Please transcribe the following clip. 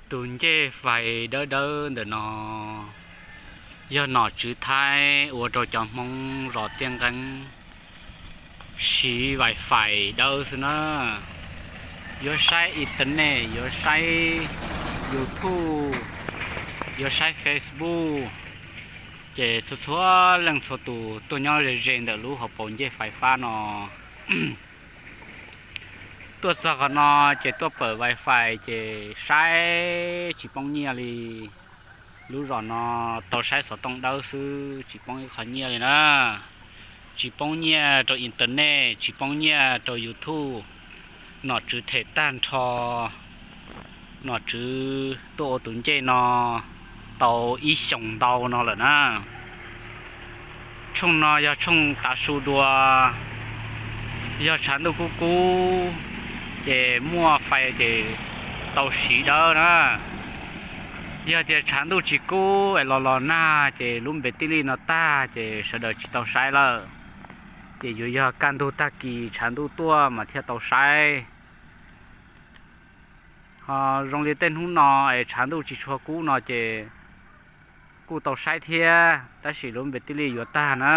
Tus ncej fais dawb dawb ntawm no yog nom tswv Thaib ua rau cov Hmoob zos Tiaj Nqeeb siv wifi dawb xwb na. Yuav saib internet, yuav saib YouTube, yuav saib Facebook, ces txhua txhua leej txhua tus tuaj nyob ze ze ntawm lub hauv paus ncej fais fab no tuaj txog qhov no ces tuaj pawm wifi ces saib tsis poob nyiaj li. Lub zos no tau saib xov tooj dawb xwb tsis poob ib qho nyiaj li na. Tsis poob nyiaj rau internet, tsis poob nyiaj rau YouTube. Nom tswv them tag nrho, nom tswv tuaj ua tus ncej no tau ib xyoos ntau no lawm na. Tshooj no yog tshooj tav su dua, yog tshav ntuj kub kub ces muaj fais ces tau siv dawb na. Yog tias tshav ntuj tsis kub es los los nag ces lub npe tij lij no tag ces sawv daws tsis tau saib lawm. Ces yuav yog kaj ntug tag kis tshav ntuj tuaj mas thiaj tau saib. Ho zoo li tej hnub no es tshav ntuj tsis tshua kub no ces kuj tau saib thiab tab sis lub npe tij lij yuav tag na.